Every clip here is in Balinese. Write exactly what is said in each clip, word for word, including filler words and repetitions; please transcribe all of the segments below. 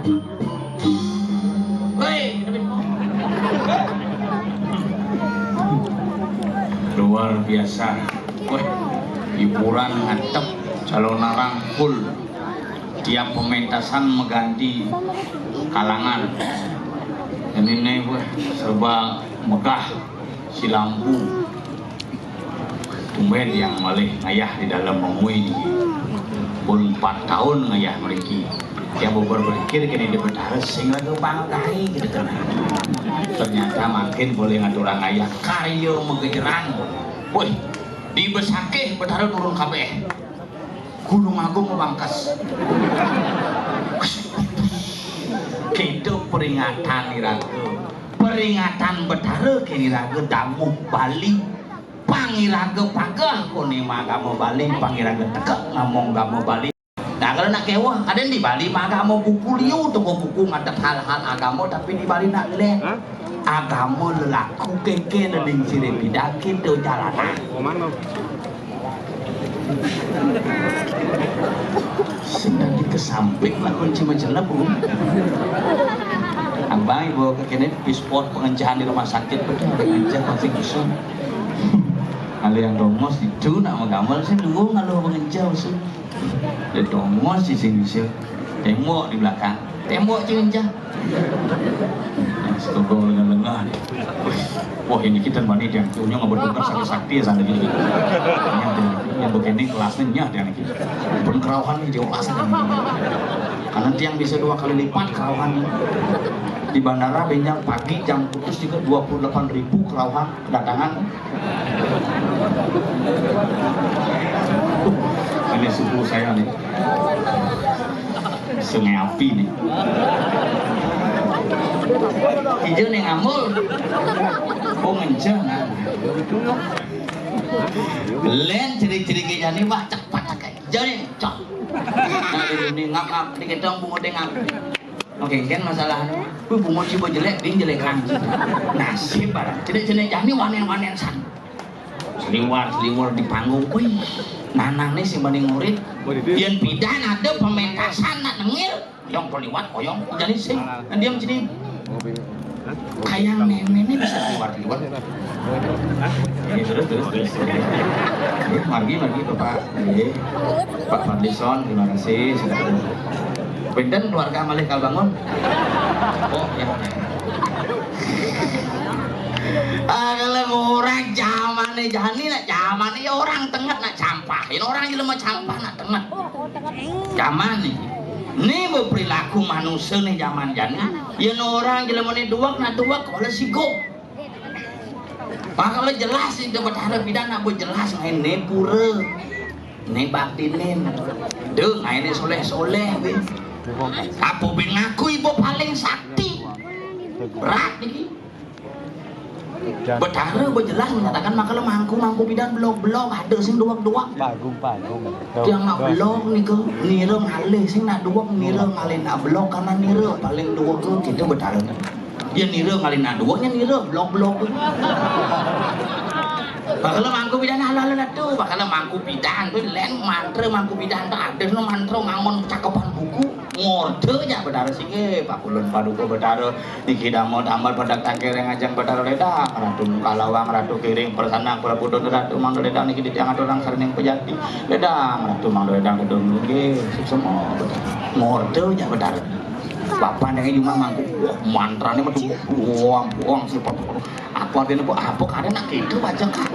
Hei, luar biasa. Wah, hiburan ngatep, calon arang full. Tiap pementasan mengganti kalangan. Ini nih, wah, serba megah, si lampu. Tumben yang malih ngayah di dalam mengui niki. Pun empat tahun ngayah mriki. Yang berpikir kini di Betara sing lagu bangkai gitu kan. Ternyata makin boleh ngaturang ngayah karya magejeran. Woi, di Besakih Betara turun kabeh. Gunung Agung mabangkes. Kita peringatan iraga. Peringatan Betara kini raga damuh Bali. Pang iraga pageh koné maagama Bali, pang iraga tekek ngamong agama Bali. Nah, kalau nak keweh, kadén di Bali maagama buku liu, toko buku ngadep hal-hal agama, tapi di Bali nak leh. Hah? Agama lelaku kéngkén ning siré pidan kita jalanan. Komang dong. Sing dadi kesamping lah kunci macelep, Bu. Abang ibu ke kene pisport pengencahan di rumah sakit betul ada ngencah pasti kosong. Kalau yang dongos itu nak menggambar sih dulu kalau pengencah usung. Dia dongos di sini sih. Tembok di belakang. Tembok sih ngencah. Nah, setunggu lengah-lengah dia. Wah, ini kita mani dia punya nggak bertukar sakit sakti ya sana gini. Yang begini kelasnya dia nih. Pun kerauhan nih dia kelas. Karena tiang bisa dua kali lipat kerauhan. Di bandara benjang pagi jam putus juga dua puluh delapan ribu kerauhan kedatangan. Ini suku saya nih. Sungai Api nih. Ijo nih ngambul. Oh, ngenceng, nah. Lén ciri-ciri kejani, wah, cak patak aja. Ijo nih, cok. Nah, ini ngap-ngap, diketong bungut ngap. Oke, kan masalahnya. Kuwi bungut sih jelek, ding jelek kan. Nasib barang. Ciri-ciri jani wanen-wanen san. Seliwar, seliwar di panggung. Wih, nanane sing paling murid. Yén pidan ada pementasan nak nengil, yang terliwat koyong jadi sing. Nah, dia jadi kayang nenek ini bisa keluar keluar. Oke, terus, terus, terus. Terus, margi, margi, Bapak. Oke. Pak Fadlison, terima kasih sudah hadir. Pinten keluarga malih kal bangun. Oh, ya. Ah, kalau orang zamane jani nak zamane ya orang tenget nak campah. Ini orang jelema campah nak tenget. Zaman nih. Ini perilaku manusia nih zaman jani. Yen orang jelema ne duwek nak duwek oleh sigok. Makanya jelas itu Betara pidan nak jelas main ne pura. Ne baktinin. Deh, main ne soleh-soleh, weh. Apa ben ngaku ibu paling sakti? Berat iki. Betara bejelas menyatakan makala mangku-mangku pidan belog-belog ada sing duwek-duwek. Panggung-panggung. Tiang nak belog niku nira ngalih sing nak duwek nira ngalih nak belog karena nira paling duwek tu kita Betara. Dia nira ngalih nak duwek nya nira belog-belog. Makala mangku pidan ala-ala tu, makala mangku pidan tu lain mantra mangku pidan tu ada no mantra ngangon cakepan buku. Ngorta jak Betara singgih, pakulun paduka Betara. Niki damel-damel pada tangkering ajeng Betara ledang, Ratu Mukalawang, Ratu Kiring, Persanang, Prabu Dunda, Ratu Mangda ledang niki titiang aturang sarining pejati. Ledang, Ratu Mangda ledang gedung nggih, suksema. Ngorta jak Betara. Papan yang cuma mangku, wah, mantrane metu, buang, buang, sipet. Apa artinya, Bu? Apa kadang nak gitu baca kan?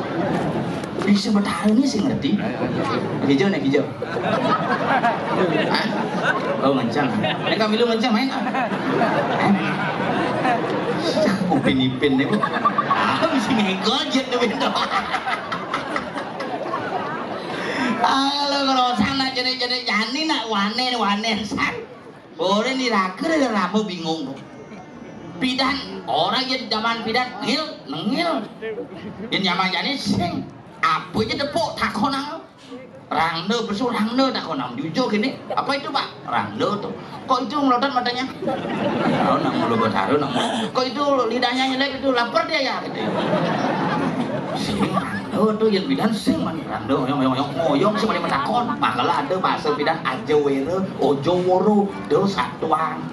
Bisa Betara ini sih ngerti. Hijau nih, hijau. Hah? Oh, ngencang. Ini kami lu ngencang main. Ah? Hah? Upin Ipin nih, Bu. Aku bisa ngegojek tuh, Bento. Kalau kalau sana jenis-jenis jani nak wanen-wanen san. Boleh niraga rama bingung tuh. Pidan, orang yang zaman pidan ngil, nengil. Yang zaman jani sing. Apa aja tepuk takonang. Rangda, pesu Rangda tak kau nam jujur gini. Apa itu, Pak? Rangda tuh. Kok itu melotot matanya? Tahu nak mulu bertaruh nak mulu. Kok itu lidahnya nyelek itu lapar dia ya gitu. Sing Rangda tuh yang bidan sing man Rangda oyong oyong oyong oyong sing paling metakon. Makala ada bahasa bidan aja wera, ojo woro, do satuan.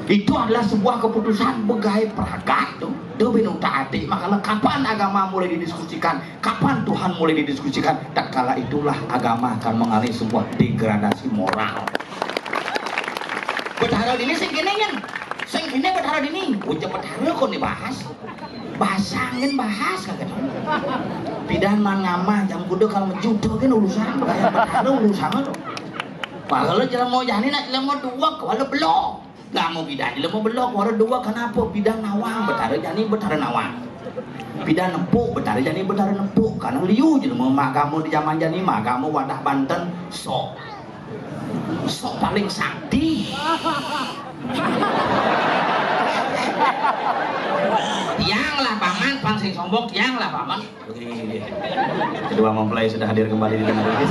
Itu adalah sebuah keputusan begawe pragat tuh. Tuh bin utak-atik, makanya kapan agama mulai didiskusikan, kapan Tuhan mulai didiskusikan, tatkala itulah agama akan mengalami sebuah degradasi moral. Betara dini sing kene nyen. Sing kene betara dini. Ujar betara kok dibahas. Bahasa angin bahas kagak tuh. Pidan man ngamah jam kuda kalau menjudo kan urusan, kayak betara urusan tuh. Kalau jelema jani nak jelema dua, kalau belum. Gak mau pidan jelema belum, kalau dua kenapa? Pidan nawang, betara jani betara nawang. Pidan nepuk, betara jani betara nepuk. Karena liu jelema magama di zaman jani, magama wadah Banten, sok. Sok paling sakti. Tiang lah paman, pan sing sombong, tiang lah paman. Kedua mempelai sudah hadir kembali di tengah ini.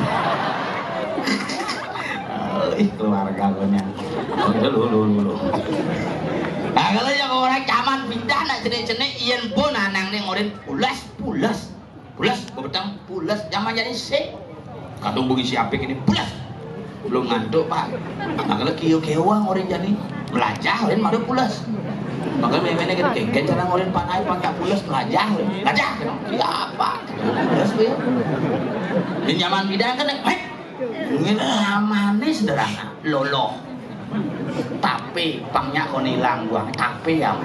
Ih, keluarga konyang. Dulu, dulu, dulu. Nah, kalau yang orang zaman pindah nak cenik-cenik, iyan pun anang nih ngorin pulas, pulas. Pulas, bebetang, pulas. Zaman jadi sik. Kadung bagi si Apik ini, pulas. Belum ngantuk, Pak. Makanya kiyo kewang orang jadi melajah, orang malah pulas. Makanya memangnya kan kengken cara ngorin panai pakai pulas melajah, melajah. Ya apa? Pulas ya. Di zaman bidang kan, hei, ini amane sederhana, loloh. Tapi pangnya kon hilang gua, tapi ya.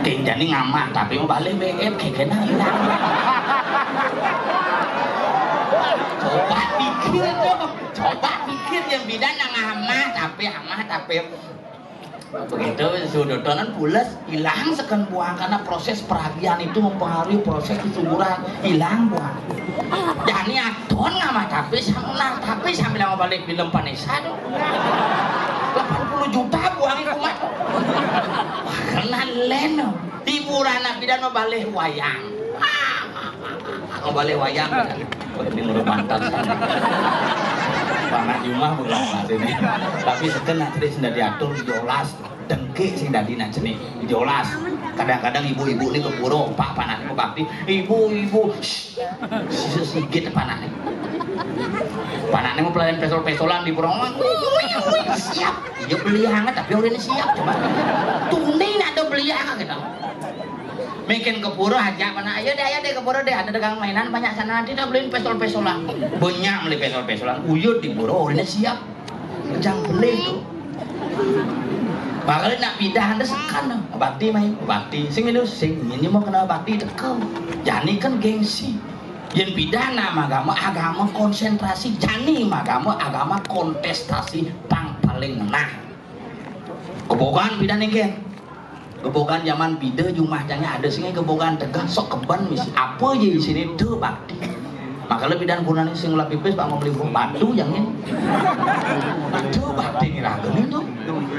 Keng jani ngamah, tapi mau balik B M, keng kena hilang. Coba pikir tuh, coba pikir yang bidang yang ngamah, tapi amah, tapi begitu sudah tonton pules, hilang seken buang karena proses peragian itu mempengaruhi proses kesuburan, hilang buang. Jani aton ngamah tapi sambil tapi sambil mau balik film Vanessa tuh. Delapan puluh juta buang itu mah. Karena leno hiburan nabi dan mau balik wayang. Mau balik wayang. Ini menurut mantan. Panas jumah bukan mas ini. Tapi seken nanti sudah diatur jelas. Dengke sing dadi nak cenik jelas. Kadang-kadang ibu-ibu ini ke pura, pak panak ini bakti. Ibu-ibu, sisa sigit panak ini. Panak ini mau pelayan pesol-pesolan di pura. Siap. Iya beli hangat tapi orang ini siap coba. Tuning ada beli hangat gitu. Mungkin ke pura aja mana, ayo deh, ayo deh ke pura deh, ada dagang mainan banyak sana, nanti dah beliin pesol-pesolan. Banyak beli pesol-pesolan, uyut di pura, orangnya siap. Jangan beli tuh. Bakal nak pindah anda sekan bakti main bakti sing ini sing ini mau kenal bakti dekel. Jani kan gengsi. Yang pindah nama agama, agama konsentrasi. Jani agama, agama kontestasi pang paling nah. Kebogan pindah nih kan. Gebogan zaman bida jumah janya ada sini gebogan tegah sok keben misi apa aja di sini tuh bakti. Makanya bidan gunanya sing ulah pipis pak mau beli batu yang ini. Batu bakti ini ragu nih tuh.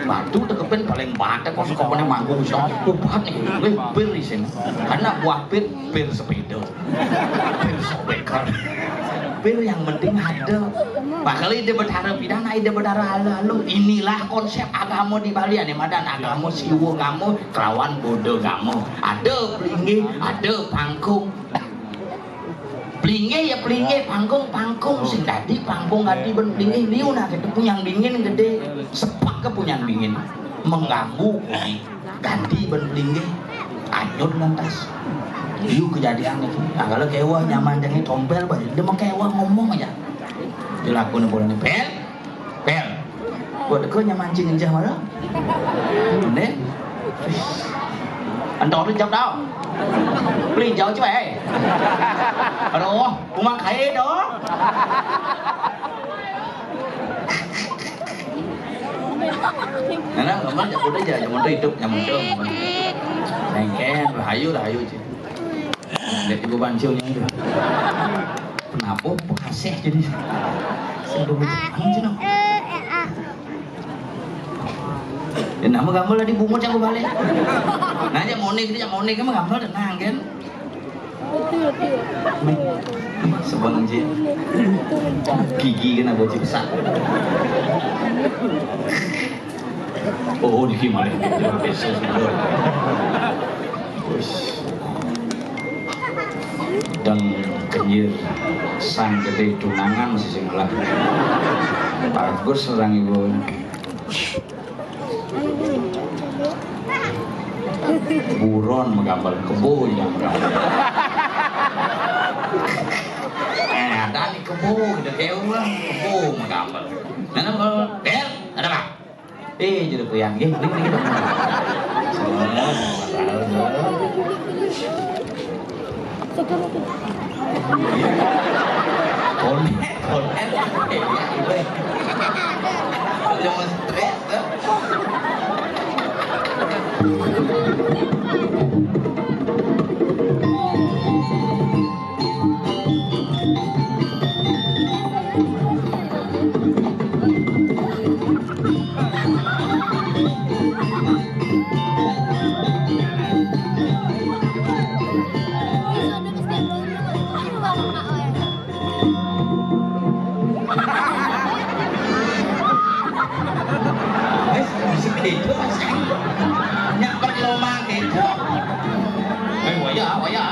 Batu tekepin paling batek kok sekopannya manggung bisa ubat nih. Wih, pir di sini. Karena buah pir, pir sepeda. Pir sobekan. Pir yang penting ada. Makanya ide betara pidana, ide betara halu-halu. Inilah konsep agama di Bali. Ada madan agama siwa agama kelawan bodo agama. Ada pelinggih, ada pangkung. Pelinggih ya pelinggih, pangkung pangkung. Sing dadi pangkung ganti ben pelinggih liu nah gitu. Punyang dingin gede, sepak ke punyang dingin. Mengganggu. Ganti ben pelinggih, anyut lantas. Liu kejadian itu. Nah, kalau kewah nyaman jangan tompel bah. Dia mau kewah ngomong aja. Dilakukan boleh pel, pel. Buat deko nyaman cing enjah mana? Nih. Antar tu jam dah. Beli jauh cuy. Aduh, rumah kaya dah. Nah, nah, gambar jak kuda jak, zaman tu hidup, zaman tu. Lengket, rahayu, rahayu je. Lihat ibu bancilnya itu. Kenapa bekasih jadi? Sudah macam je nak. Ya nama gambar lah di bungut yang balik. Nah, jak monik, jak monik, emang gambar tenang kan? Sebang je. Gigi kena bocil besar. Oh, di gimana? Besar sudah. Uish. Dan kenyir sang gede tunangan masih sing ngelah. Bagus orang ibu. Buron magambel, kebo yang magambel. Eh, ada nih kebo, gitu, kayak orang kebo magambel. Mana kalau, Bel, ada apa? Eh, jadi puyang, gitu, gitu. Konek, konek. Iya, iya. Jangan stres, eh. Wis, wis kedo, Mas. Nyak perlu mang kedo. Eh, waya, waya.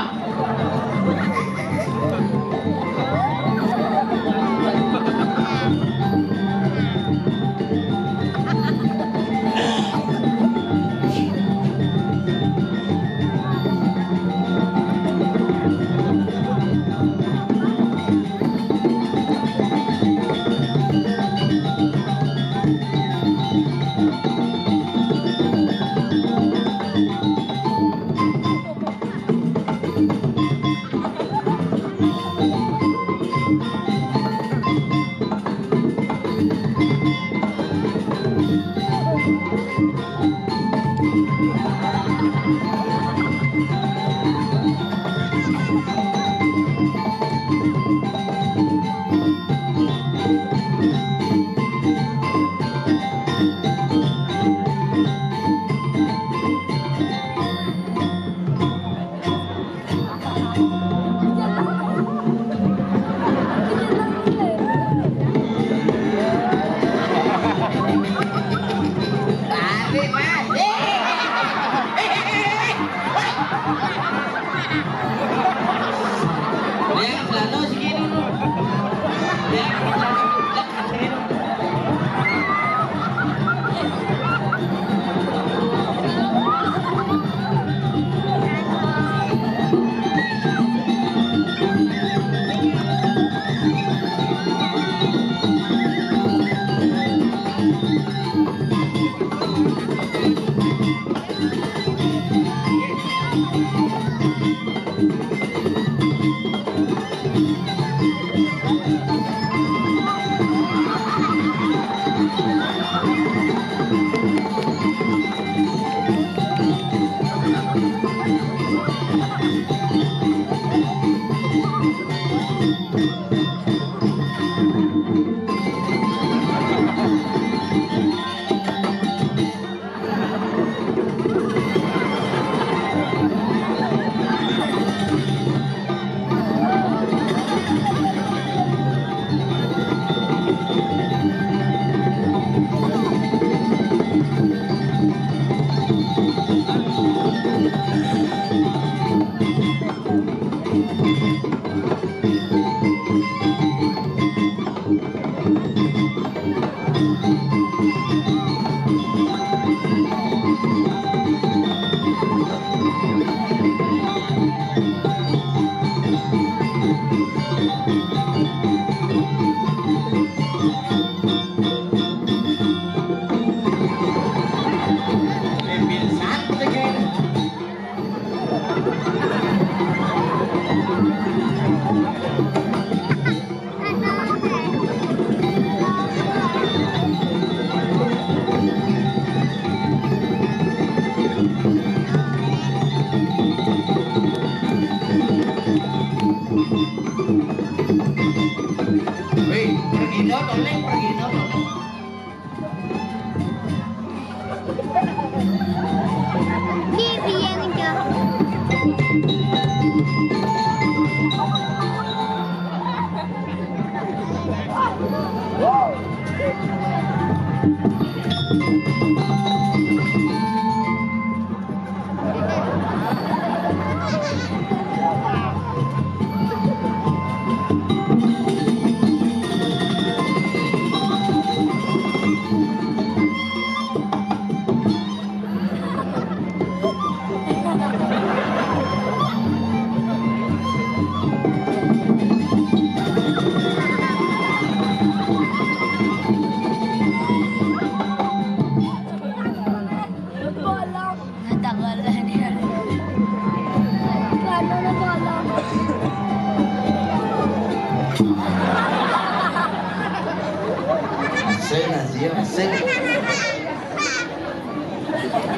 Iya, sih.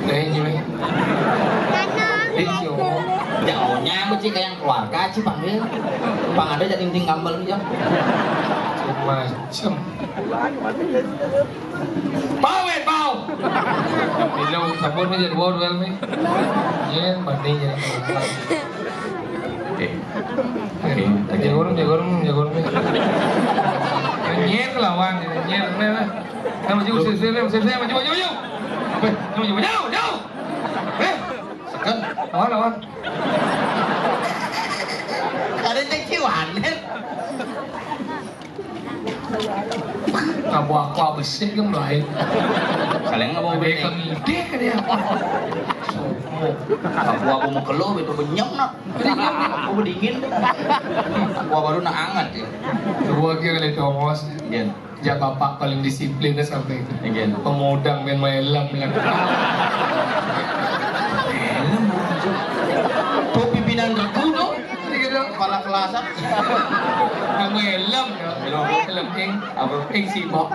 Eh, ini, weh. Di sini. Jauhnya, aku sih kayak keluarga sih panggil. Pang ada jadi ting gambel ya. Macem. Pau, eh, pau. Bilang sabun aja dua dua nih. Iya, mati ya. Oke. Oke. Jago rum, jago rum, jago rum. Nyer lawan, nyer, nyer. Nah, maju, sini, sini, sini, maju, maju, maju. Weh, maju, maju, jauh, jauh. Eh, seken. Lawan, lawan. Ada cek ciwanin. Kamu aku apa sih yang lain? Kalian nggak mau Ada beli? Kemide ke dia. Aku apa mau keluh itu benyem nak. Aku dingin. Aku baru nak anget ya. Gua kira dari Thomas. Iya. Ya, bapak paling disiplin sampai itu. Iya. Pemodang main malam bilang. Malam, Bang. Tuh pimpinan regu tuh. Iya, dong. Kepala kelasan. Main malam, ya. Malam. Malam, ing. Apa? Ing sibuk.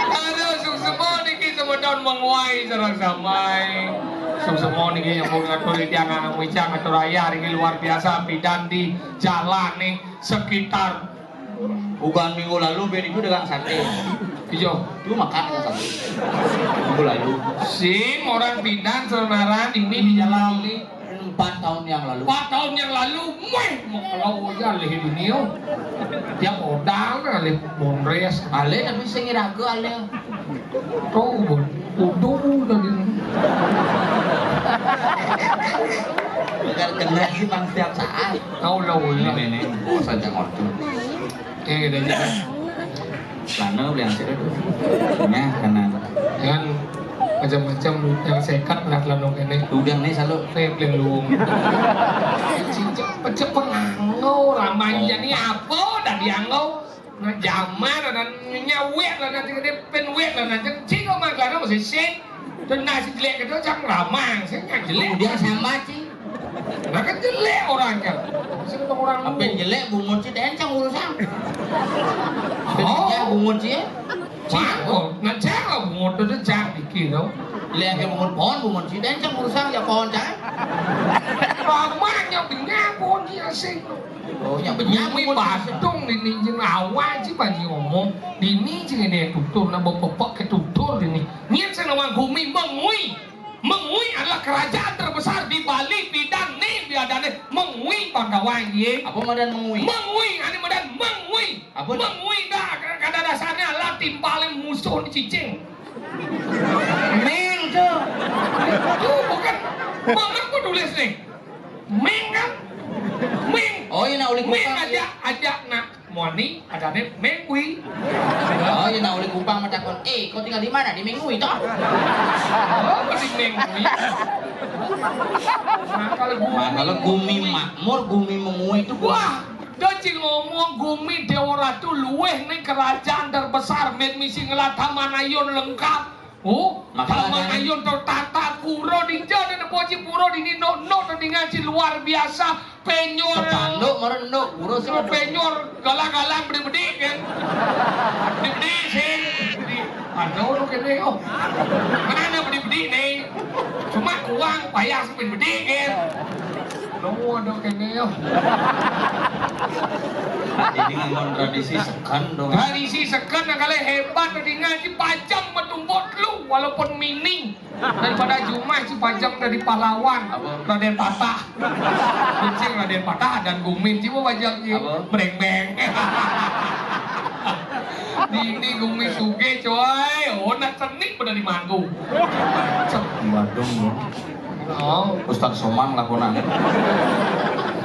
Aduh, suksema niki semeton menguai sareng samai. Suksema niki yang mau ngatur tiang anak micang ngatur ayah niki luar biasa pidan di jalan nih sekitar Bukan minggu lalu, ben itu dagang sate. Iya. Lu makan ya sate. Minggu lalu. Sing orang pindah senaran ini di jalan ini. Empat tahun yang lalu. Empat tahun yang lalu, meh, mau kalau aja leh dunia. Tiap odang leh bonres. Ale tapi sing ragu ale. Tuh, udah tadi. Bakal kena sih bang setiap saat. Tahu lah, udah. Ini nih, bos aja ngocok. Eh, udah aja. Lana beli hasil itu. Nah, karena Kan macam-macam yang sekat nak lanu kene. Udang nih selalu. Saya beli luung. Cincin pecah pengangau ramanya nih apa dah diangau. Nah, zaman ada nyawet lah nanti gede pen wet lah nanti. Cik kau makan apa sih? Dan nasi jelek itu cang ramang, saya nggak jelek. Dia sama sih. Nah, kan jelek orangnya. Sing orang apa yang jelek bungut sih dencang urusan. Oh. Bungut sih. Wah, oh, nah cang lah bungut itu cang dikit tuh. Jelek yang bungut pohon bungut sih dencang urusan ya pohon cang. Ramang yang benyang pohon dia sih. Oh, yang benyang bungut. Batung di ninjin awal sih panji ngomong. Di ninjin ini tutur, nah bapak ketutur ini. Niat saya nawang gumi mengui. Mengui adalah kerajaan terbesar di Bali, pidan ni biadane Mengui pangkawang ye. Apa madan Mengui? Mengui, ane madan Mengui. Apa? Mengui dah kada dasarnya lah timpalin musuh ni cicing. Meng tu. Tu bukan. Mana aku tulis ni? Meng kan? Meng. Oh, iya nak ulih Meng aja, aja nak. Muani, adane Mengui. Oh, iya nak ulih Kupang matakon. Eh, kau tinggal di mana? Di Mengui toh? Oh, di Mengui. Nah, kalau gumi, nah, kalau gumi makmur, gumi Mengui itu wah, dia cing ngomong gumi Dewa Ratu luweh nih kerajaan terbesar, met misi ngelah Taman Ayun lengkap. Oh, Taman Ayun tertata, pura di jana boji pura di ni no no teringat si luar biasa. Penyor. Sepanduk mara enduk, urus. Penyor galang-galang bedik-bedik kan. Bedik-bedik sih. Ada orang kene oh. Mana bedik-bedik ni? Cuma uang payah sih bedik kan. Lo ada kene oh. Jadi ngomong tradisi seken dong. Tradisi seken kali hebat tadi ngaji pajang metumpuk lu walaupun mining. Daripada jumah si pajang dari pahlawan. Apa? Raden Patah. Kucing Raden Patah dan gumin jiwa pajang ji. Apa? Breng beng. Di ini gumin suge coy. Oh nak seni pada di manggung. Cek. Badung lo. Oh. Ustaz Somang lakonan.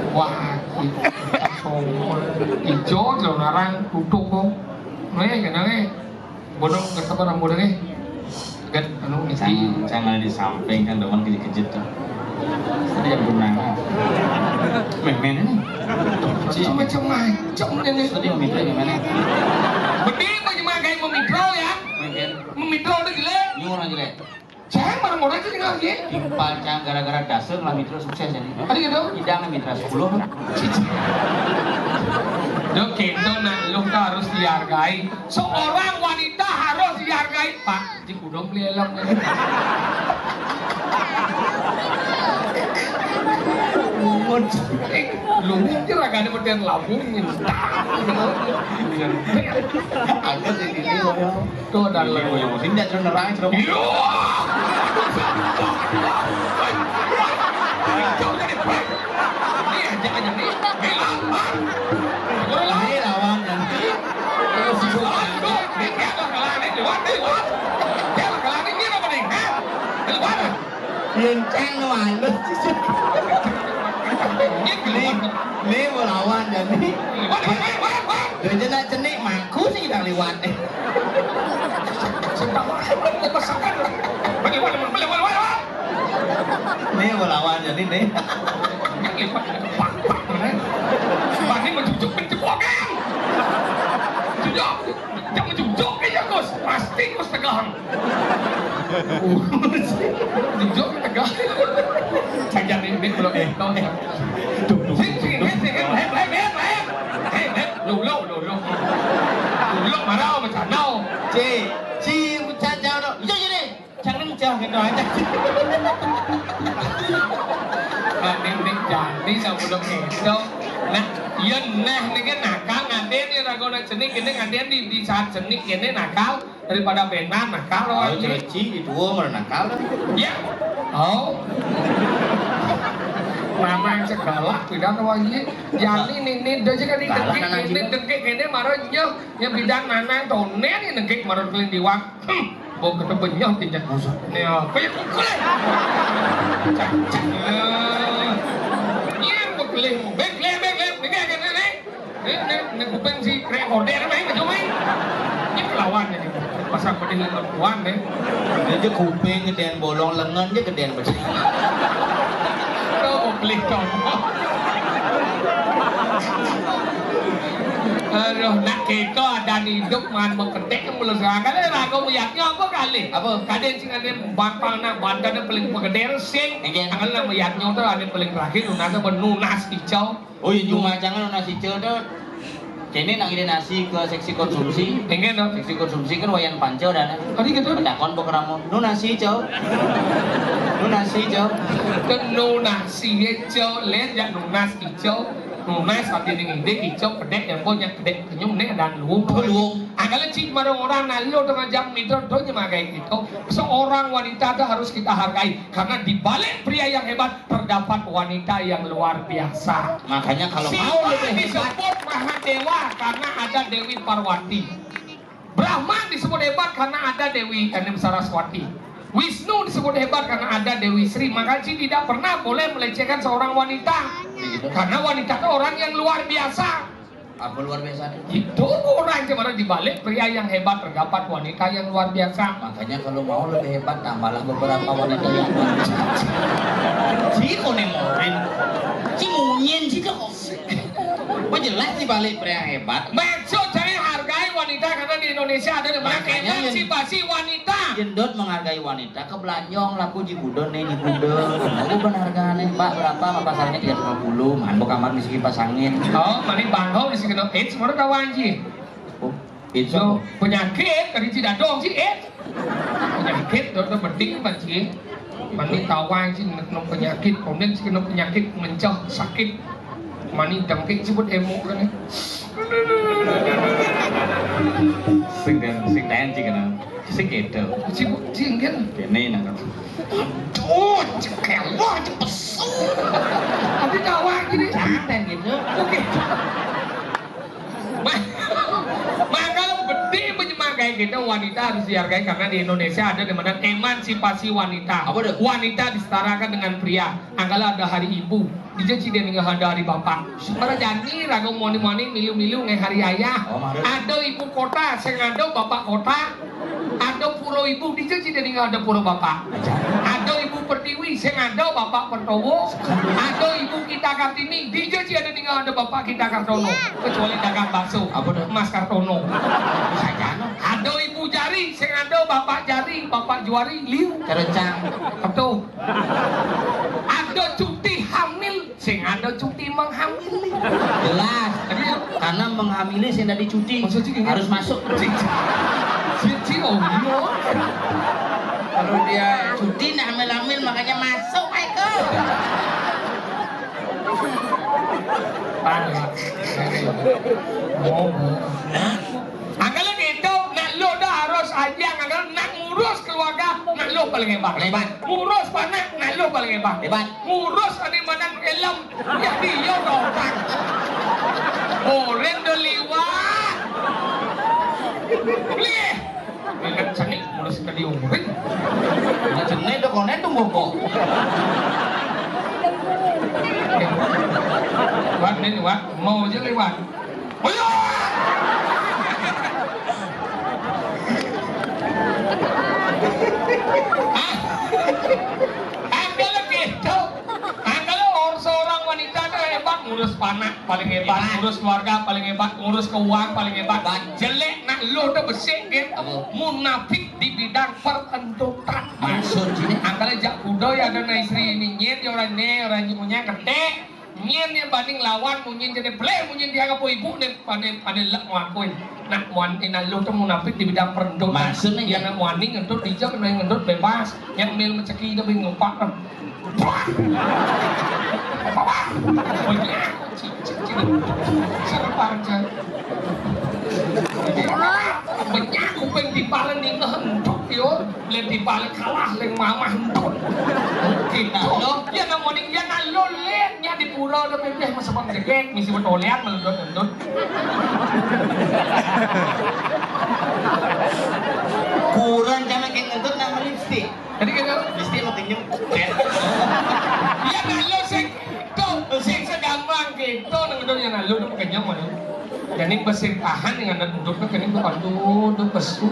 Wah, Ustaz Somang. Ijo lo narang tutup kok. Nih, kenal nih. Bodoh, kata orang bodoh nih. Gat, anu, mesti. Jangan, jangan di samping kan, teman kejut-kejut tuh. Tadi yang gunanya. Memen ini. Cuma macam-macam ini. Tadi yang minta gimana? Mending bagaimana kayak memitro ya? Mungkin. Memitro udah gila. Nyuruh aja deh. Cang, marang orang sih tinggal ye. Timpal cang gara-gara dasar lah mitra sukses jadi. Ada gitu? Idang mitra sepuluh. Dok, kita nak lu tuh harus dihargai. Seorang wanita harus dihargai, Pak. Di kudong beli elok. Bungut. Eh, lu mikir agak ada berdian labung ini. Ada sih di sini. Tuh, ada lagi. Yang sini dia nerang, cerita. Iya. Ini aja, aja nih. Ini lawan. Ini lawan, ya. Terus juga. Ini dia bakalan ini, lewat, lewat. Dia bakalan ini apa nih? Hah? Lewat. Yang cang nu halus. Ini, ini mau lawan, ya, nih. Lewat, lewat, lewat, lewat. Dia jenak cenik, mangku sih kita lewat, nih. Ini mau lawan jadi nih. Ini mencucuk mencepokan. Cucuk, jangan cucuk aja Gus. Pasti Gus tegang. Cucuk tegang. Saya jadi ini belum tahu ya. Sing, sing, sing, sing, lep, lep, lep, lep. Hei, lep, lu, lu, lu, lu. Lu marah sama Canau. Ci, ci, Canau, iya, iya, nih. Jangan jauh gitu aja. Nah, ning, ning, jadi sebelum itu. Nah, iya nah, ini kan nakal ngadén ya, ragu nak cenik, ini ngadén di, di saat cenik, ini nakal daripada benar, nakal. Oh, loh, ini. Celeci itu, oh, malah nakal. Ya. Oh. Mama yang segalak, tidak tahu lagi. Jadi, ini, ini, dia juga di galak, dengkik, anak ini juga. Dengkik, ini marah, iya. Ya, bidang nanang, tonen, ini dengkik, marah, keliling diwang. Hmm, bau kata benyah, tinjak musuh. Ini apa ya, pukul, eh? Cacak, eh. Iya, bekelih, bekelih, bekelih, bekelih, bekelih. Ini, ini, ini kuping si rekorder, main, kacau main. Ini perlawan ini. Pasang pedih lengan kuat, eh. Dia aja kuping gedean bolong, lengan aja gedean besar. Tuh, bekelih, tuh. Aduh, nak kita ada hidup, man, bekedek, belum serangkan, eh, ragu meyaknya apa kali? Apa? Kadén sing ada bapang nak bandan paling pegedér sing. Iya. Angkal nama yatnya tuh ada paling terakhir, nunas apa? Nunas icau. Oh, iya, cuma jangan nunas icau tuh. Kene nak ngide nasi ke seksi konsumsi. Enggak, no. Seksi konsumsi kan wayan panco dan. Tadi gitu. Takon pokeramu. Nunas icau. Nunas icau. Kan nunas icau, lén ya nunas icau. Nunas tapi ning ngide icau kedek yang punya kedek senyum nih dan luwung. Luwung. Angkal cik marang orang nah lo tengah jam mitra tuh nyemakai gitu. Seorang wanita tuh harus kita hargai. Karena di balik pria yang hebat terdapat wanita yang luar biasa. Makanya kalau mau lebih hebat, disebut Mahadewa karena ada Dewi Parwati. Brahma disebut hebat karena ada Dewi Kandung Saraswati. Wisnu disebut hebat karena ada Dewi Sri. Maka Ci tidak pernah boleh melecehkan seorang wanita. Begitu. Karena wanita itu orang yang luar biasa. Apa luar biasa nih? Itu orang, cuma di balik pria yang hebat terdapat wanita yang luar biasa. Makanya kalau mau lebih hebat, tambahlah beberapa wanita yang hebat. Ci kok nemorin? Ci munyin, Ci kok. Apa jelas di balik pria yang hebat? Maksud saya hargai wanita karena di Indonesia ada namanya emansipasi wanita. Makanya yang emansipasi wanita. Jendot menghargai wanita. Kebelanjong laku jigudon nih, jigudon. Aku penghargaannya, Mbak, berapa? Apa pasarnya tiga ratus lima puluh? Man, bukan man, mesti kipas angin. Oh, mani bangau mesti kena AIDS, mana tahu anjing? Oh, AIDS apa? Penyakit, tadi tidak dong sih AIDS. Penyakit, dokter penting, Pak Ji. Mani tahu anjing, kena penyakit, kemudian kena penyakit mencah, sakit. Mani dengkik sebut emok kan. Sing dan sing dan sih kena. Sing gitu. Sibuk sing kan. Ini nang. Aduh, cekelok, cepesu. Tapi kawan gini. Jangan gitu. Oke. Maka betul menyemakai kita wanita harus dihargai karena di Indonesia ada namanya emansipasi wanita. Apa tuh? Wanita disetarakan dengan pria. Angkala ada hari ibu, dija ci dé ningeh ada hari bapak. Mara jani raga moni-moni milu-milu ngai hari ayah. Oh, mara. Ada ibu kota, sing ada bapak kota. Ada pura ibu, dija ci dé ningeh ada pura bapak. Ada ibu pertiwi, sing ada bapak pertowo. Ada ibu kita Kartini, dija ci ada ningeh ada bapak kita Kartono. Kecuali dagang bakso. Apa tuh? Mas Kartono. Sajana. Ada ibu jari. Sing ada bapak jari, bapak juari, liu. Kerencang. Ketu. Ada cuti hamil, sing ada cuti menghamili. Jelas. Tapi karena menghamili sing dadi cuti. Maksudnya gini? Harus masuk. Cuti, cuti, oh iya. Kalau dia cuti, nak hamil-hamil, makanya masuk, Michael. Parah. Oh, oh. Angkala gitu, nak luh dah harus aja, angkala nak ngurus keluarga, nak luh paling hebat. Hebat. Ngurus panak, nak luh paling hebat. Hebat. Ngurus ane madan ilem, ya dia dongkak. Oren do liwat. Lih. Enak cenik, ngurus ke diurin. Nah, cenik do konen tuh ngoko. Wan, nih, Wan. Mau aja lewat. Ayo! Hah? Angkala gitu. Angkala or-, seorang wanita tuh hebat, ngurus panak paling hebat, hebat, ngurus keluarga paling hebat, ngurus keuangan paling hebat. Hebat. Jelek nak luh tuh besik gitu. Apa? Munafik di bidang perentutan. Maksud sini? Angkala jak kuda ya ada na istri ini nyet, ya orang ne, orang punya ketek. Nyén nyén banding lawan, munyin jadi pelé, munyin dia apa ibu né, pané, pané lek ngelakuin. Nak muan, eh, nak luh tuh munafik di bidang perentutan. Maksudnya, ya, ya, nak muani ngentut, dija kena ngentut bebas. Yang mil meceki dah bingung pak. Wah! Wah! Banyak. Cik, cik, cik. Serba aja. Banyak kuping di pala nih ngentut, yo. Lén di balik kalah, lén mamah entut. Gitu. Nah, lo? Ya, nak muani, ya, nak luh, lén, nya di pura, lo, pepeh, masa bang jegek, misi betolean, melendut-lendut. Kurang sama kayak ngentut, nama lipstick. Jadi gitu. Lipstick makin nyempet. Ya, nak luh, sing, tuh, sing segambang gitu, nang ngentut, ya, nak luh, tuh, kenyang, mana? Jani besing tahan dengan adat endut, kan kene tuh, aduh, tuh pesu.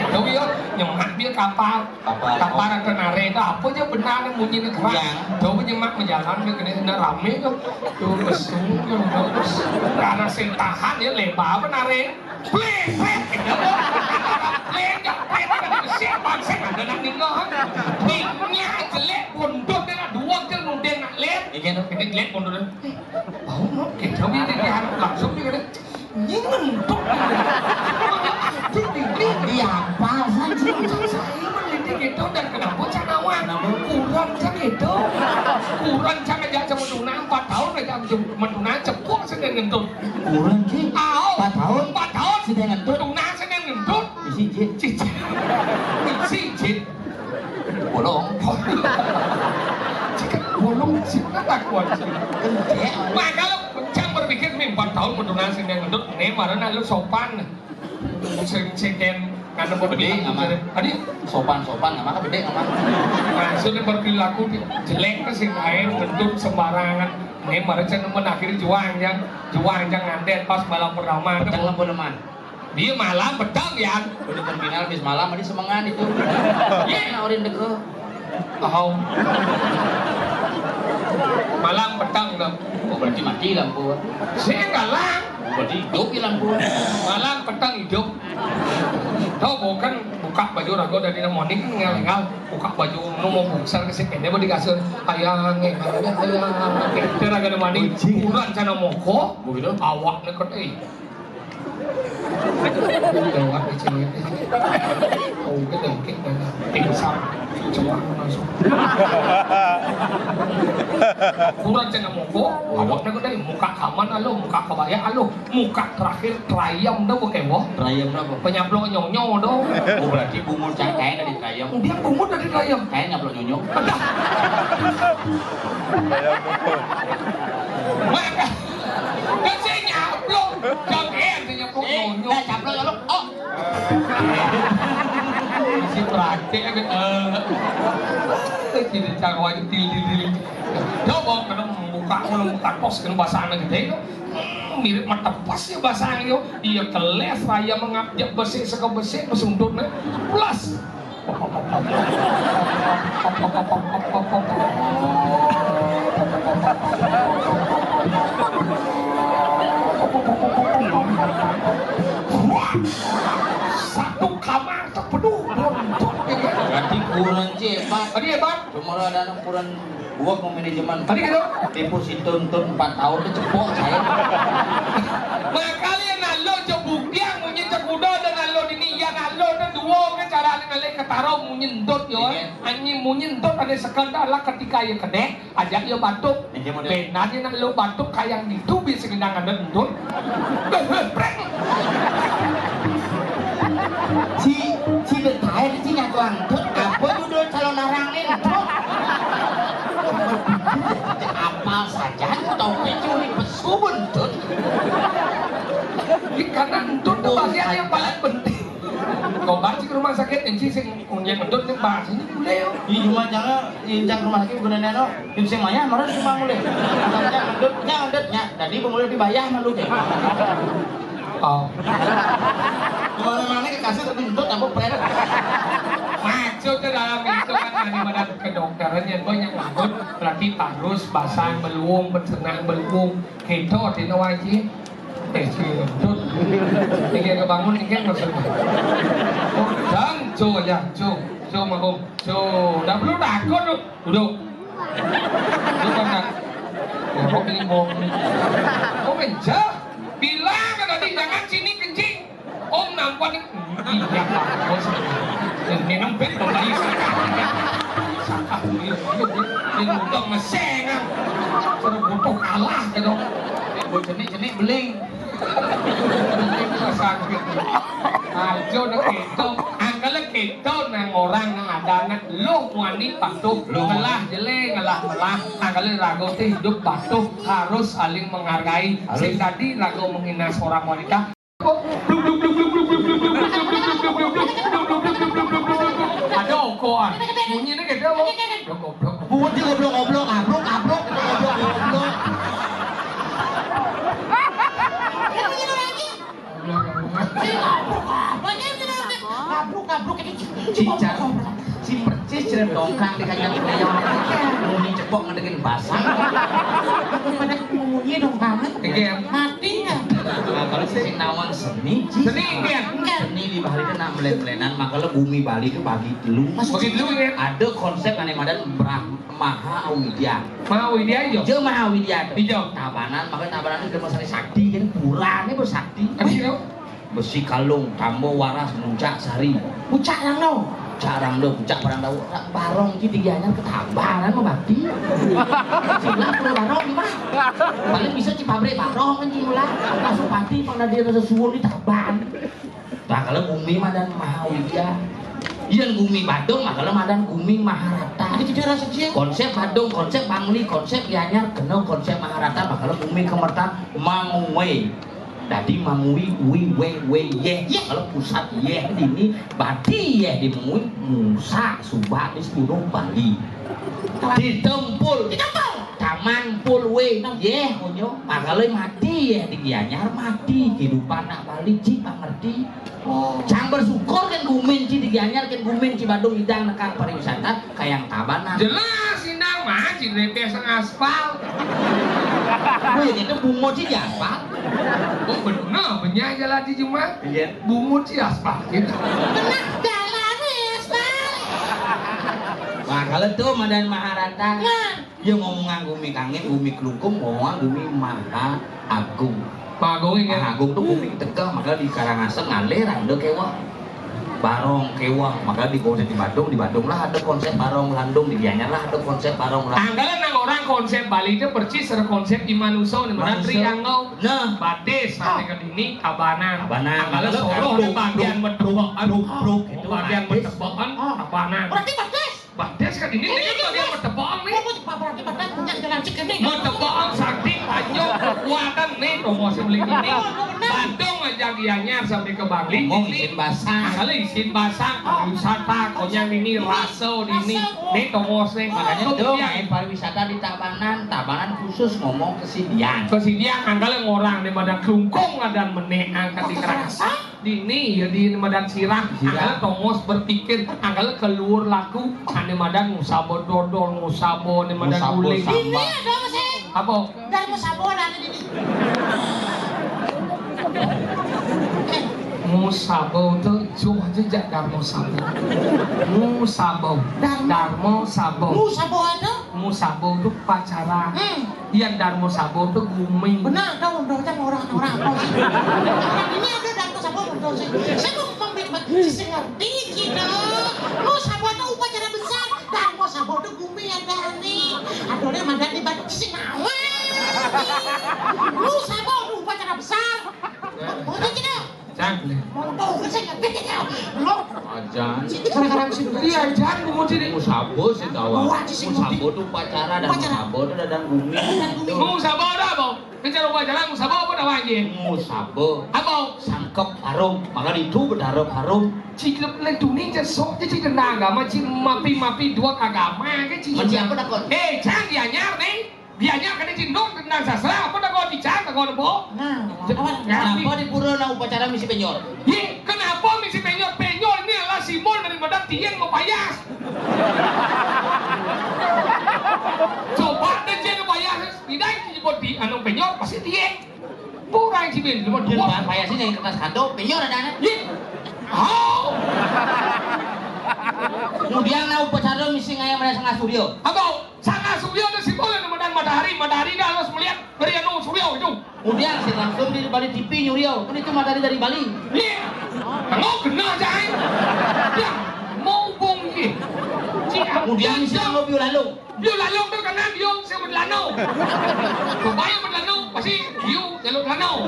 Tahu ya, nyemak dia kapar. Kapar. Kapar atau nare, itu apa aja benar munyi nih keras. Iya. Tahu nyemak menjalan dia kena, kena rame tuh. Tuh pesu, tuh pesu. Karena sing tahan ya lebar apa nare. Plek, plek. Plek, plek, plek. Siapa sih ada nak ninggal? Ningnya jelek, bondot dia nak dua jel nundeng nak lem. Iya, tuh. Kita jelek bondot. Bau no, gitu. Dia, dia, dia langsung dia kata, "Ini mentok." Dia apa saja? Saya meneliti gitu dan kenapa canawan? Kenapa? Kurang kan itu. Kurang kan aja sama tuna empat tahun aja sama tuna cepuk sedang ngentut. Kurang sih. Tahu. Empat tahun. Empat tahun. Sedang ngentut. Tuna sedang ngentut. Isi jin. Cici. Isi jin. Bolong. Jika bolong, siapa tak kuat? Maka lo kencang berpikir, nih, empat tahun mendulang sing ngentut, nih, marana lu sopan. Sing, sing den, nganu, gede, aman. Tadi? Sopan, sopan, nggak makan gede, aman. Maksudnya berperilaku jelek ke sing lain, ngentut sembarangan. Nih, marana cen nemen akhirnya juang, ya. Juang, jangan nganten pas malam pertama. Betul, apa, teman? Dia malam petang, ya. Udah terminal bis malam, ini semengan itu. Iya. Nah, orang deko. Tahu. Malam petang dong. Oh, berarti mati lampu. Saya galang. Oh, berarti hidup di lampu. Malam petang hidup. Tahu bukan buka baju rago dari nemonik ngal-ngal. Buka baju nu mau boxer ke sini, mau dikasih. Ayah nge, ayah nge. Kita raga nemonik. Kurang sana moko. Begitu. Awak deket, eh. Lewat di cewek. Oh, udah dengkek, udah. Pingsan. Cuma langsung. Kurang cenah moko, awaknya gede, muka kaman alo, muka kebaya alo, muka terakhir terayam dah, bukan, wah. Terayam apa? Penyablon nyonyo dah. Oh, berarti bungut cang kain dari terayam. Dia bungut dari terayam. Kain nyablon nyonyo. Maka Kan saya nyaplok, jam eh, saya nyaplok. Eh, nyonyo. Nah, caplok, caplok. Oh. Isi praktek, eh. Tidak cang wajib til, til, til. Coba kena buka, kalau buka pos, kena basahna gede, yo. Hmm, mirip mata pas ya basahna, yo. Iya, keles raya mengabjak besi, seka besi, pesundut, nah. Plus. Berarti kurang cepat. Tadi hebat. Cuma ada anak kurang dua ke manajemen. Tadi gitu. Tipu si Tuntun empat tahun tuh cepok saya. Makanya nak lo cek buktian munyi cek kuda dan nak lo dini ya nak lo tuh dua ke cara ngalih ketara munyi entut yo. Iya. Anyi munyi entut ada sekadar lah ketika ya kedeh. Ajak yo batuk. Iya, model. Benar dia nak lo batuk kayang ditu bisa ngendang ada entut. Prek. Si si detail si nyatu entut. Apa judul calon arang ni entut? Apal saja tahu pencuri pesu entut. Ini karena entut tuh bagian yang paling penting. Kau balik ke rumah sakit, ini sing punya entut ni bahas ini boleh yo. Iya, cuma jangan injak rumah sakit bukan neno. Tim sing mayah marah cuma mulai. Jangan entut, jangan entut, ya. Tadi pemulai dibayar malu deh. Oh. Kemana-mana ke kasih tapi entut apa pren. Maksudnya dalam itu kan ada pada kedokteran yang banyak entut, berarti parus, basah, beluung, pencernaan, beluung. Kita di Nawaji. Eh, si entut. Ini kebangun ini kan maksudnya. Oh, dan, co, ya, co, co, mabung. Co, dah perlu takut tu. Duduk. Duduk, Bang. Ngorok ini, Bang. Kau kencah. Bilang kan tadi, jangan sini kencing. Om nampak ni. Iya, Pak. Bos. Minum pit, Bang. Iya, iya, iya. Ini udah ngeseng, ah. Terus butuh kalah, gitu. Buat jenik-jenik beling. Sakit. Aja nak kita, angkala kita nang orang nang ada nak lu wani patuh. Lu. Ngelah jele, ngelah melah. Angkala raga tu hidup patuh, harus saling menghargai. Harus. Sing tadi raga menghina seorang wanita. Ada okoan. Bunyi ni kita apa? Goblok. Bunyi goblok-goblok, abruk-abruk, goblok-goblok. Abruk-abruk ini. Cicak, si percis cerita dongkang di kacang pria. Bunyi cepok ngedekin basang. Pada bunyi dongkang. Oke. Mati ya. Nah, kalau sing nawang seni, Ci. Seni, Ci. Seni di Bali kena melen-melenan, makanya bumi Bali itu bagi telu. Bagi telu, ya. Ada konsep ane madan Brahma Maha Awidya. Maha Awidya ijo. Ijo Maha Awidya tu. Ijo. Tabanan, makanya Tabanan itu masih sakti kan, pura ni bersakti. Tapi, yo. Besi Kalung, Tambo Waras, Muncak Sari. Puncak Rangdo. Puncak Rangdo, Puncak Parang Dawa. Barong ki tiga hanyar ke Tabanan mau mati. Sila perlu barong di mana? Paling bisa ci pabrik barong kan ci mula. Masuk pati pang dia rasa suwun di Taban. Nah, kalau bumi madan Maha Widya. Yang bumi Badung, maka madan bumi Maharata. Jadi kita rasa cia. Konsep Badung, konsep Bangli, konsep Gianyar, kena konsep Maharata, maka bumi kemertan Mangwe. Dadi Mangwi, wi, we, we, yeh. Yeh. Kalau pusat yeh di ni, badi yeh di Mangwi, Musa, Subak di sepuluh Bali. Di Tempul. Di Tempul. Taman Pul we, yeh, konyo. Makalo mati yeh di Gianyar, mati. Kehidupan nak Bali, ci, pangerti. Oh. Cang bersyukur kan gumin ci di Gianyar, kan gumin ci Badung idang nekang pariwisata, kayang Tabanan. Jelas, Inang, mah, ci rebeh sang aspal. Wih, itu bungo ci di aspal. Oh, bener, benyai jalan di Juma. Iya. Bungo ci aspal, gitu. Benar, jalan aspal. Wah, kalau tuh madan Maharata. Nah. Ya ngomongan gumi kangin, gumi kelungkung, ngomongan gumi Maha Agung. Maha Agung, ya. Maha Agung tuh gumi tegeh, maka di Karangasem ngalir ada kewah. Barong kewah, maka di konsep di Badung, di Badung lah ada konsep barong landung, di Gianyar lah ada konsep barong landung. Anggalan nang orang konsep Bali itu persis ada konsep di manusia, di mana Manusia. Triangle. Nah. Batis, sampai ke dini, Tabanan. Tabanan. Anggalan Solo ada bagian bertepuk, aduh, aduh, itu bagian batis. Bertepuk, ah. Tabanan. Berarti batis. Batis kan ini, ini kan bagian bertepuk nih. Apa tuh, Pak? Berarti batis punya jalan cik ini. Bertepuk sakti panjang kekuatan nih, promosi beli ini. Oh, benar. Bandung aja Gianyar sampai ke Bangli. Ngomong ini isin basah. Kali isin basah, pariwisata, konyang ini, raso di ini. Raso. Nih, tomos nih. Makanya tuh, main pariwisata di Tabanan. Tabanan khusus ngomong kesidian. Kesidian, angkala ngorang di Madan Klungkung, ada meneh angkat di Kerasa. Di ini, ya, di Madan Sirah. Sirah. Angkala tomos berpikir, angkala keluar laku, ane Madan ngusabo dodol, ngusabo, ane Madan guling. Sambal. Ini ada apa sih? Apa? Dari ngusabo ada di sini. Eh, Musabo tu jauh aja jak Darmo Sabo. Musabo. Darmo. Darmo Sabo. Musabo ada? Musabo tu upacara. Hmm. Yang Darmo Sabo tu gumi. Benar, kau udah macam orang-orang apa sih? Orang ini ada Darmo Sabo, betul sih. Saya mau memberi sisi ngerti gitu. Musabo tu upacara besar. Darmo Sabo tu gumi ada ni. Ada orang madan di batu sisi nawa. Musabo tu upacara besar. Betul tidak? Cang. Mau tahu ke saya ngerti tidak? Lo. Ajan. Gara-gara si Iya, Jan, bungut sini. Musabo sih tahu. Wah, di sini. Musabo tu upacara dan Upacara. Musabo tu dadang gumi. Dadang gumi. Musabo ada apa? Kan cara upacara musabo apa dah lagi? Musabo. Apa? Sangkep harum. Maka itu berdarah harum. Cikilep lentu ni jasok je cik tentang agama cik mapi-mapi dua agama ke cik. Macam apa dah kau? Eh, Jan dianyar ni. Bianya kena cindung tentang sastra, apa tak kau dicang, tak kau nempo? Nah, apa? Kenapa di pura nak upacara misi penyor? Ye, kenapa misi penyor? Penyor ini adalah simbol daripada tiang mempayas. Coba deh dia mempayas, tidak disebut di anu penyor, pasti tiang. Kurang sih bin, cuma Dia dua. Payas ini yang kertas kado, penyor ada anak. Ye. Oh. Kemudian nak upacara misi ngaya mana sengah suryo. Apa? Sanga Suryo itu simbolnya madan matahari, matahari dah harus melihat dari anu Suryo itu. Kemudian si langsung di balik T V nyurio, kan itu matahari dari Bali. Iya. Kamu kena aja, eh. Ya, mau bung ye. Kemudian si lalu biu lalu. Biu lalu tu kena biu sebut lano. Kebaya berlano, pasti biu Jaluk lanau.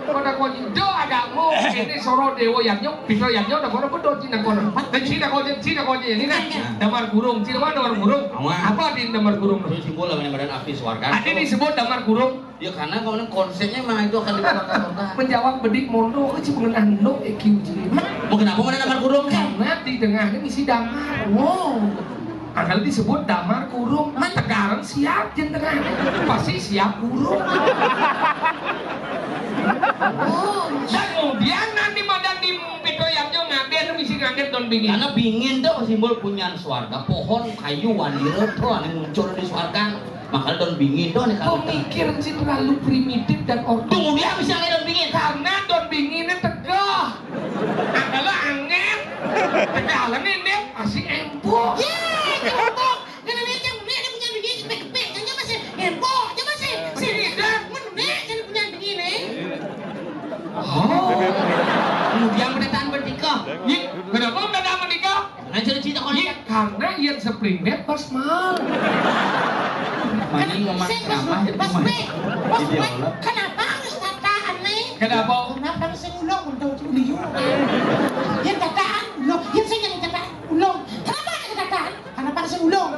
Pada kau ni, do agakmu, ini soro dewa yamnyo, pito yamnyo, dah kau dah bedot Cina kau. Dan Cina kau je, Cina kau je, ini kan. Damar kurung, Cina mana damar kurung? Apa di damar kurung? Itu simbol lah, badan api swarga. Ada disebut damar kurung. Ya, karena kau ni konsepnya memang itu akan dibawa ke surga. Menjawab bedik mondo, kecil mengenah no E Q G. Mau kenapa mana damar kurung kan? Karena di tengah ini isi damar. Wow. Angkal disebut damar kurung. Tegarang siap jen tengah. Pasti siap kurung. Oh. Dan kemudian nanti madan di Petro Yamnyo ngaden misi ngaden don bingin. Karena bingin tu simbol punyan swarga, pohon, kayu, wanira tu ane muncul di swarga. Makanya don bingin tu ane. Kau mikir sih terlalu primitif dan ortodoks. Tunggu dia bisa ane don bingin. Karena don bingin ni tegah. Angkal angen. Tegah lah ni, ni masih empuk. Ye, empuk. Kena ni cang ni ada punyan bingin kepek-kepek. Cang je masih empuk. Cang masih sini dah. Mana ni cang punyan bingin ni? Oh. Kemudian pendataan bertikah. Ye, kenapa pendataan bertikah? Nah, cerita kau ni. Ye, karena yang spring bed pas mal. Mani ngomong Sing, Mas, ramah itu Mas mah. Bek, Mas Bek, kenapa harus tataan ni? Kenapa? Kenapa sing ulung untuk liu? Yang tataan ulung, yang sing yang tataan ulung. Kenapa yang tataan? Kenapa sing ulung?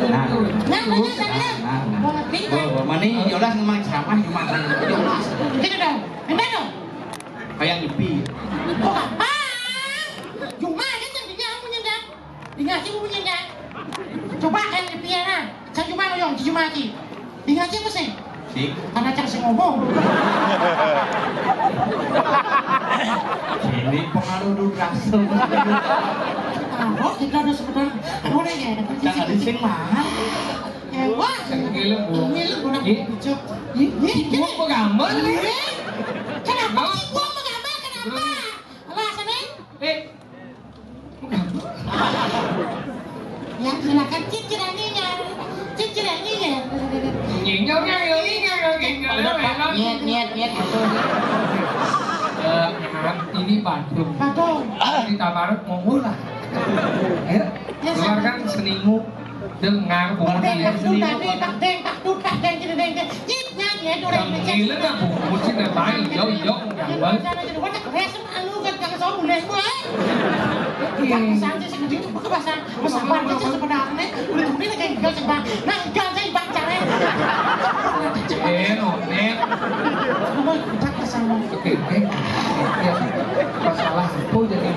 Nah, Nah, tanya saya. Nah, nah. Mau ngerti, kan? Oh, mani yolas ngomong ceramah cuma kan yolas. Gitu dong. Benar dong? Kayak nyepi. Kok apa? Cuma aja yang dia punya dah. Ingat sih punya dah. Coba kayak nyepi ya, nah. Saya cuma ngomong, cuma lagi. Ingat sih pusing. Sih. Karena cang sing ngomong. Ini pengaruh dulu rasa. Apa kita ada sebenarnya? Apa deh ya? Cang ada sing mah. Ya, wah. Cang gila, Bu. Gila, Bu, nak Ih. Bujuk. Ih, ih, Ibu gini. Apa gambar nih? Ih, kenapa Hah? Sih gua mau gambar? Kenapa? Alasannya? Eh. Ya, silakan cicil aninya. Cicil aninya. Nyinyol, nyinyol, nyinyol, nyinyol, nyinyol. Nyet, nyet, nyet. Eh, ini Badung. Badung. Di Tabarut mau mulai. Ayo, Ya, keluarkan silakan. Seningu. Dengar bunyi Pak Deng, ya, Pak Deng, seningu. Pak Deng, Pak Deng, Pak Deng, Pak Deng, Pak Deng. Nyit, nyat, ya, itu orang Yang Indonesia. Gila nggak, Bu? Mesti nggak tahu, jauh, jauh, nggak tahu. Yang mana, yang mana, keren sama lu, kan, jangan sombong, deh, gue. Iya. Jangan santai sih, gitu, pakai bahasa, bahasa Apa, apa, Banjar sih apa? Sebenarnya. Udah, udah, kayak gitu, sih, Bang. Nah, jangan saya, Bang, caranya. Eh, no, eh. Kamu, Bang, sama. Oke, eh. Ya. Masalah apa jadi?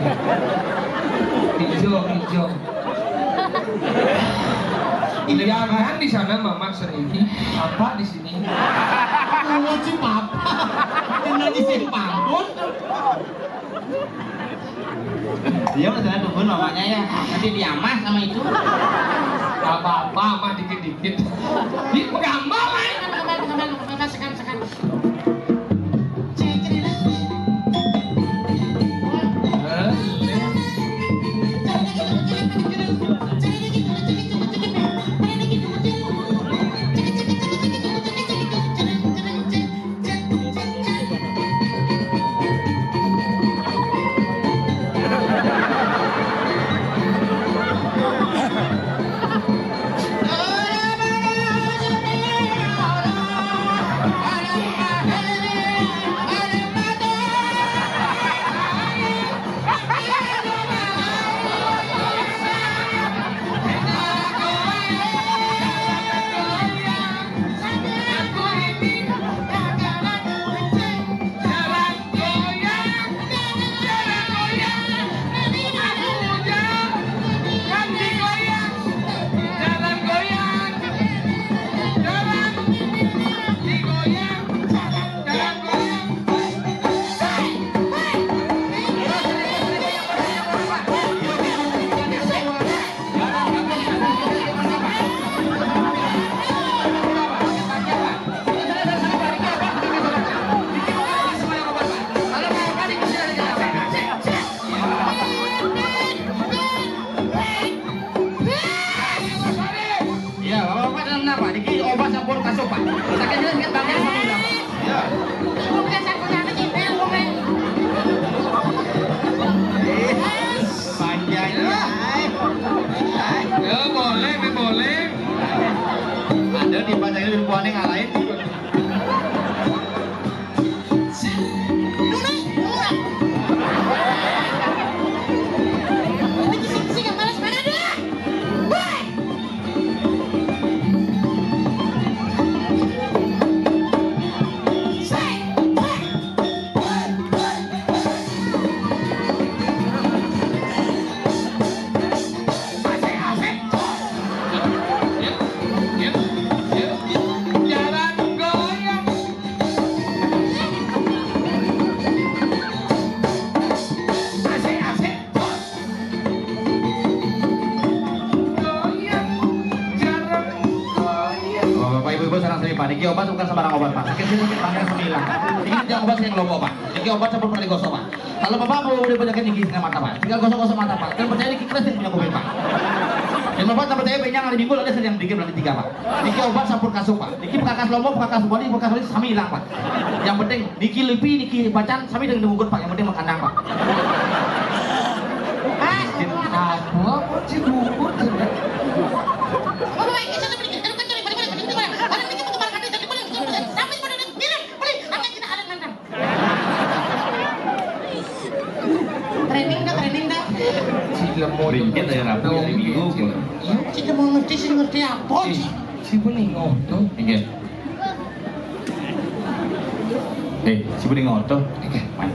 Hijau, hijau. Jangan di sana Mamak Serigi, apa di sini? Wajib apa? Kena di simpang pun. Iya, masalah dukun mamanya ya. Nanti diamah sama itu. Gak apa-apa, mah dikit-dikit. Di gambar, eh. Niki obat bukan sembarang obat, Pak. Sakit sini, sakit pangkal, sembilan. Niki tidak obat yang lombok, Pak. Niki obat sampun pernah digosok, Pak. Kalau Bapak mau udah banyak niki kena mata, Pak. Tinggal gosok-gosok mata, Pak. Dan percaya niki keras yang punya kuping, Pak. Dan Bapak tak percaya, benyang hari Minggu ada yang dikit, nanti tiga, Pak. Niki obat sampun kasuk, Pak. Niki pekakas lombok, pekakas body, pekakas body, sami hilang, Pak. Yang penting, niki lipi, niki bacan, sami dengan gugut, Pak. Yang penting mengkandang, Pak. Ah, apa? Apa sih gugut? Training dah, training dah. Sila mau Ringgit dari Rabu, dari Minggu. Iya, sila mau ngerti, sila ngerti apa sih? Si Bening ngoto. Inggih. Eh, si Bening ngoto. Inggih, mari.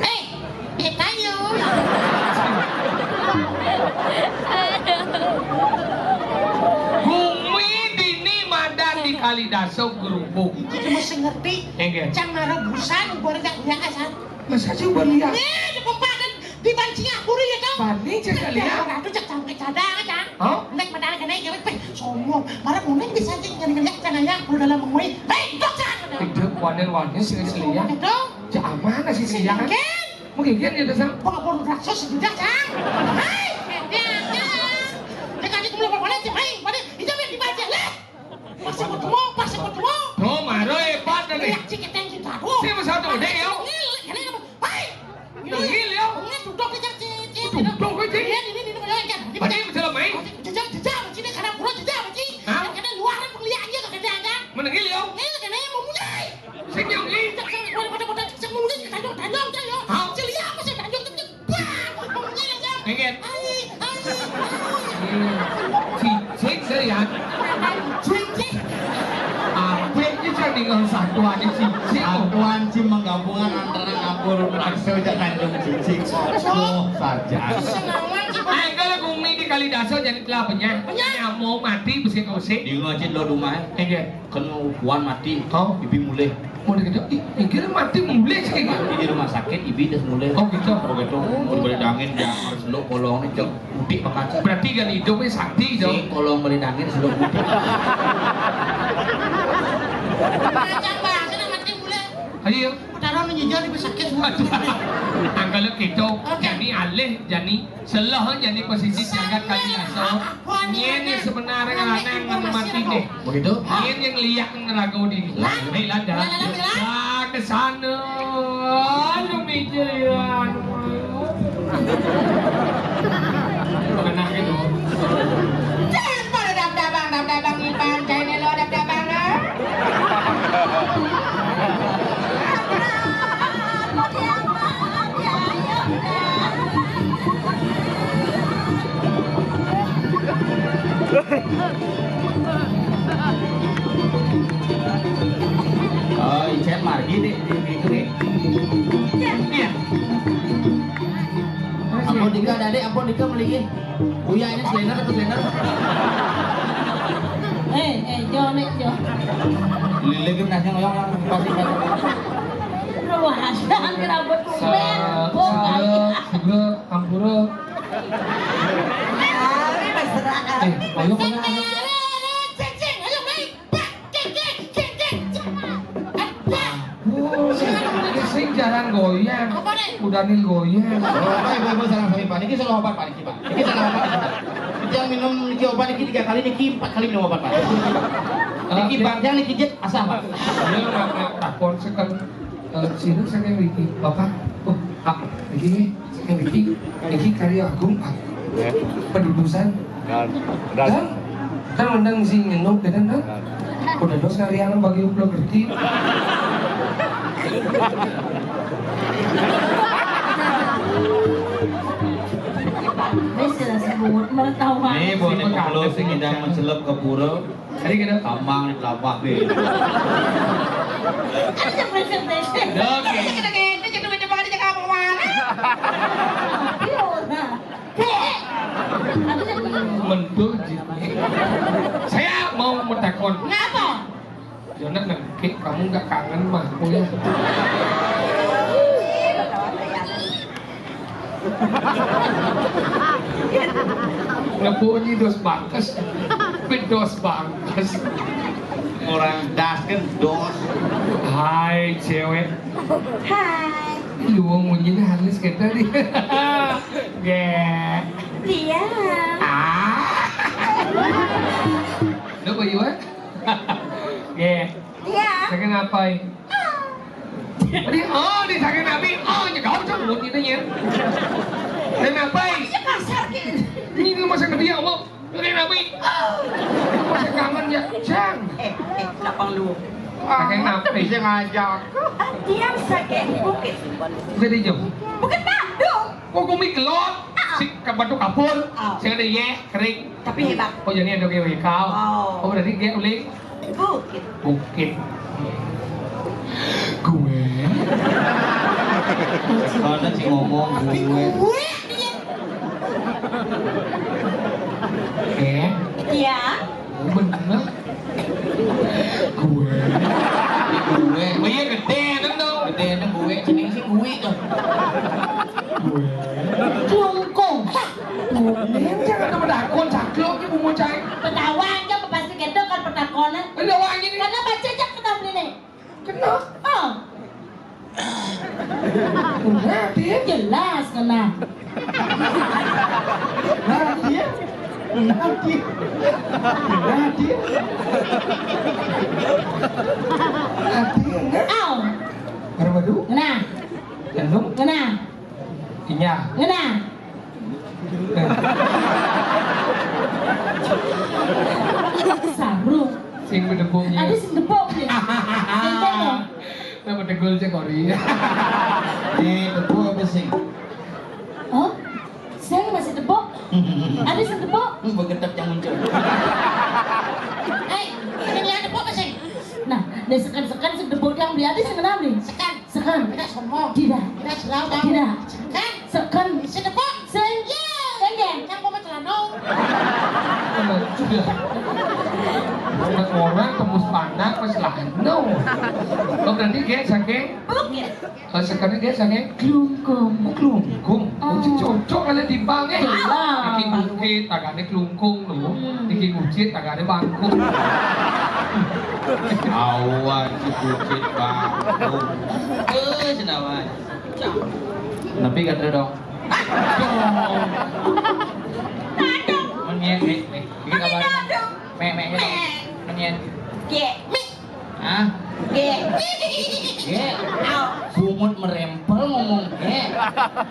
Eh, eh, tayo. Gumi dini madan di Kalidasa Grubuk. Iki mesti ngerti. Inggih. Cang naro busan, ubur tak biasa. Masa sih ubur liat? Nih, di pempadan, di banci aku ya, Cang. Bani, cek liat. Aduh, cek sampai cadar, Cang. Hah? Nek madar kena, ya, weh, sombong. Marah kuning bisa aja nyari ngeliat, Cang, ya, aku dalam mengui. Hei, dok, Cang. Itu kuanin wani sih, sih, ya. Itu. Cek aman sih, sih, ya, kan? Mungkin kan ya, Cang? Pengampun raksasa sudah, Cang. Hei, dia, dia. Dia tadi keluar balik, Cang. Hei, balik. Itu yang dibaca, leh. Pas aku temu, pas aku temu. Tuh, maro hebat tadi. Teriak cikit yang kita, tuh. Saya masa tuh, dek, yo. Ngil, ini apa? Hai! Ngil, yo. Ngil, duduk aja, ci, ci, ci. Duduk aja. Iya, ini, ini, ini, ini, ini. Bagi yang menjelma, eh? Jejak, jejak, sini karena pura jejak, ci. Hah? Karena luaran penglihatannya kagak ada, ada. Menengil, yo. Ngil, karena mau mulai. Sing nyong, eh? Cek, cek, pada, pada, cek, cek, mulai, cek, tanyong, tanyong, cek, yo. Hah? Cek, lihat apa sih, tanyong, cek, cek. Wah, mau mulai, cek. Pengen. Ayo, ayo, ayo. Cicing saya. Cicing. Apa ini jadi dengan satuan cicing? Satuan ci menggabungan antara ngabur bakso dan Tanjung Cicing. Tuh saja. Ayo kalau gumi di Kalidasa jadi telah penyah. Penyah. Nyamuk mati besi kosek. Di ngajin lo rumah. Enggak. Kan puan mati. Oh. Ibi mulih. Mau dikit, ih, mikir mati mulih sih. Mati di rumah sakit, ibi terus mulih. Oh, gitu. Oh, gitu. Udah balik angin, dia harus lo kolong nih, cek. Udik pakai. Berarti kan hidupnya sakti dong. Si kolong balik angin sudah udik. Macam bahasa nak mati mulih. Ayo. Putaran menjejal di sakit semua. Aduh. Angkal gitu. Oke. Jadi alih, jadi Seloh jadi posisi jagat Kalidasa. Nyén yang sebenarnya lanang nang mati deh. Begitu? Nyén yang liak nang raga diri. Baiklah dah. Dah ke sana. Anu mikir ya. Mengenah gitu. Jangan pada dab-dabang, dab-dabang iban, jangan lo dab-dabang, ah. Oh, icén margi di, di, di itu nih. Iya. Ampun dika, Dade, ampun dika, melihin. Uya ini selender atau selender? Eh, eh, Jo, nih, Jo. Lili gimnasnya ngoyong yang pasti. Ruasan rambut kumpel. Sa-, sugra, sugra, ampura. Eh, ayo kena anak. Oh, sing jarang goyang. Apa nih? Udah nih goyang. Oh, Pak, Ibu, Ibu, sareng sami, Pak. Niki salah obat, Pak, niki, Pak. Niki salah obat, Pak. Yang minum niki obat niki tiga kali, niki empat kali minum obat, Pak. Niki bang, yang niki jet, asah, Pak. Dia nggak, nggak takut, sekarang, eh, sini saya niki, Bapak. Oh, Pak, niki, saya niki, niki karya agung, Pak. Pedudusan. Dan, dan, dan mendang si nyenuk, dan, dan. Udah dos karya bagi upload ngerti. Wis jelas buat meretawa. Nih, buat yang kalau sing ngidang mencelep ke pura. Tadi kita kamang di telapak deh. Ada presentation. Oke. Kita gede, kita gede banget, kita apa mana? Iya, nah. Mentul ji. Saya mau metakon. Ngapa? Jona nengke, kamu nggak kangen mah, aku ya. Ngebunyi dos bangkes. Dos bangkas. Orang das kan dos. Hai, cewek. Hai. Lu wong munyine halus gitu nih. Ge. Iya. Ah. Lu bayu, eh? Ge. Iya. Saking apa, eh? Tadi, oh, di saking nabi, oh, nyegau cang munyine ya. Dan apa, eh? Iya, kasar gitu. Ini masa gede ya, Allah. Lu kayak nabi. Masih kangen ya, Cang. Eh, eh, lapang lu. Pakai nabi. Bisa ngajak. Tiang sakit bukit. Bisa dijawab. Bukit Bandung. Kok gue mie gelot? Ah. Si ke batu kapur. Ah. Sing ada ye, kering. Tapi hebat. Oh, jadi ada gue kau. Oh. Oh, berarti dia uling. Bukit. Bukit. Gue. Soalnya si ngomong gue. Gue dia. Eh? Iya. Bener. Gue. Gue. Oh iya, gede, tentu. Gede, tentu gue. Cening sih gue tuh. Gue. Kelongkong. Gue. Jangan ada pedakon, caklok, ibu mau cai. Pedawang, kan pasti gendong kan pedakonan. Pedawang ini. Karena baca aja kita beli nih. Kena. Oh. Kena dia. Jelas kena. Nah, dia. Nah, dia. Nah, dia. Nah, dia. Nah. Aw. Baru, baru. Kena. Jantung. Kena. Inya. Kena. Sarung. Sing bedebungnya. Ada sing debok nih. Sing debok. Nama degul cek ori. Di debok apa sing? Oh? Saya masih debok. Ada sing debok. Lu begetek yang muncul. Eh, ini lihat debok apa sing? Nah, dari sekan-sekan sing debok yang beli ada sing kenal nih. Sekan. Sekan. Tidak sombong. Tidak. Tidak selalu. Tidak. Sekan. Sekan. Sing debok. Sing. Ye. Sing, ye. Yang mau celana. Sudah. Orang tembus pandang, mas lah. No. Kok nanti kayak saking? Bukit. Lah, sekarang dia saking Klungkung. Klungkung. Oh. Cocok kali timbangnya. Jelas. Iki bukit, tagane klungkung lho. Hmm. Iki bukit, tagane bangkung. Awan, si bukit bangkung. Eh, senawan. Tapi kata dong. Aduh. Menyen, nih, nih. Ini kabar. Aduh. Mek, mek, mek. Menyen. Ye. Hah? Ye. Ye. Au. Bungut merempel ngomong ye.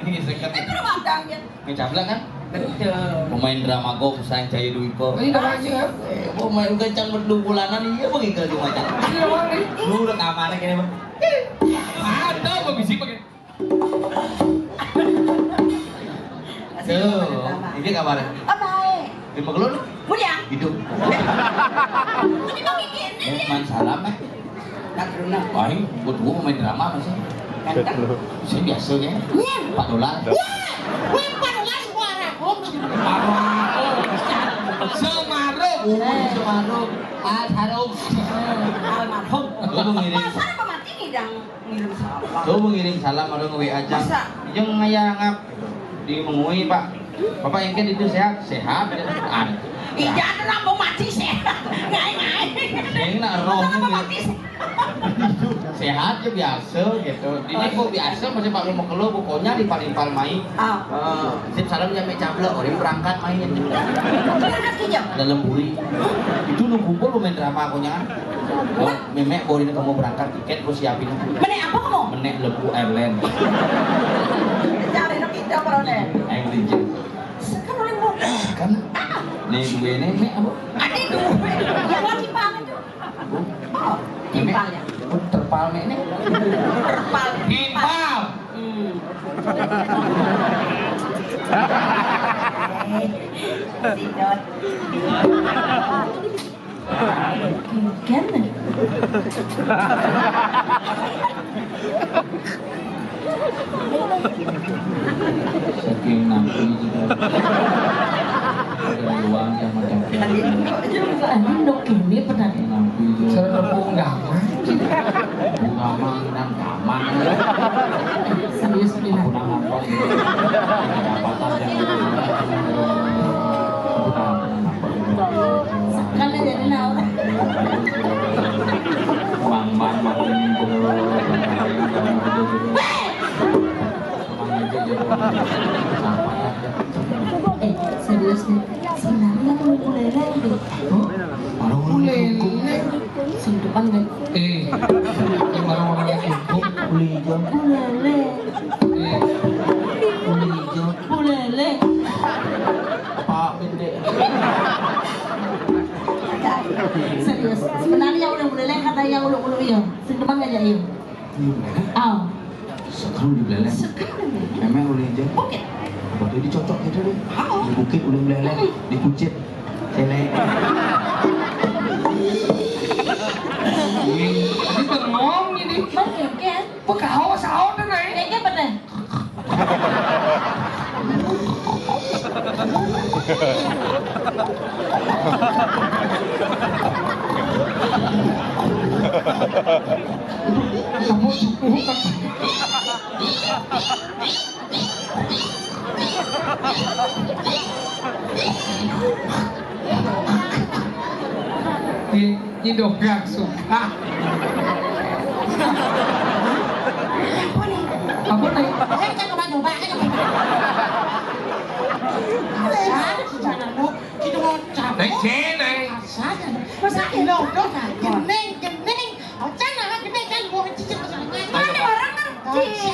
Ini sekat. Eh, perlu makan, ya? Ngecaplak kan? Betul. Pemain drama kok, Sang Jaya Dwipa. Ini drama aja, ya? Eh, pemain kencang berdua bulanan, iya, begitu aja macam. Ini drama nih. Lu udah keamanan kayaknya, Bang. Ada apa bisi pakai? Tuh, ini kabar. Oh, baik. Di Megelun? Mulia. Hidup. Ini bang ini, ini. Eh, man salam, eh. Tak pernah. Paling buat gua main drama masih. Ganteng. Saya biasa ya. Iya. Empat dolar. Iya. Wih, empat dolar semua arahum. Arahum. Semarum. Eh. Semarum. Almarhum. Almarhum. Gua mau ngirim. Pasar apa mati nih, Dang? Ngirim salam. Tuh, mau ngirim salam, ada nge-W A aja. Masa? Yang ngayah ngap di mengui, Pak. Bapak yang kan itu sehat, sehat. Ah. Iya, ada nambung mati sehat. Ngai, ngai. Yang nak roh. Sama ini. Mati sehat. Sehat ya biasa gitu. Ini kok biasa masih Pak mau keluar pokoknya di paling palmai. Ah. Eh, sip salam nyampe caplok, orang berangkat main. Berangkat ke jam? Dalam buri. Itu nunggu pun lu main drama pokoknya. Oh, memek bawa ini kamu berangkat. Ket ku siapin. Menek apa kamu? Menek Lebu Airline. Cari nak kita apa nih? Air Linjing. Sekarang oleh mau. Kan? Nih, gue ini, nih, apa? Ada dua. Yang lagi paling tuh. Oh, timpalnya. Oh, terpal nih, nih. Terpal. Timpal. Hmm. Eh, Sidot. Kan? Saking nampi juga. Ada uang yang macam. Anu, nok ini pernah. Nampi juga. Serempung gaman. Bunga mang dan gaman. Serius, Pina. Pendapatan yang. Aku tahu pendapatan. Sebenarnya aku mau lele deh. Orang mau lele. Sing depan kan? Eh, yang orang-orang yang kumpul. Uli ijo. Lele. Eh, uli ijo. Lele. Apa gede? Serius. Sebenarnya udah mulai kata yang ulu-ulu iya. Sing depan aja iya. Iya, mulai. Ah. Sekarang di Beleleng. Sekarang di Beleleng. Memang uli ijo. Bukit. Berarti dicocok gitu deh. Ah. Di bukit uli Beleleng, di kucit. Cewek. Ini bengong ini. Bengong ya? Pekau saut deh. Ini apa deh? Di, di dongkrak suka. Apa nih? Eh, kan coba, coba, kan coba. Asal, jangan lu, kita mau capek. Naik sini. Asal, jangan. Masa ini udah, gening, gening. Ocan, ah, gening, kan gua cicip, masalahnya. Mana orang ngerti?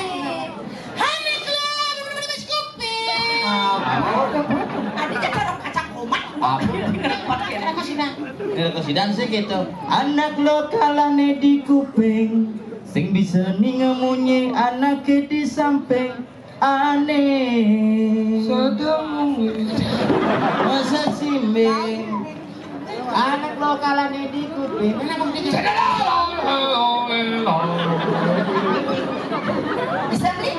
Hana keluar, udah, udah, udah, kuping. Ah, udah, udah. Tadi kan orang kacang komat. Apa? Ini kesidan sih gitu. Anak lokalane di kuping, sing bisa ninga munyi anake di samping. Aneh. Sedang. Masa simbing. Anak lokalane di kuping. Bisa beli?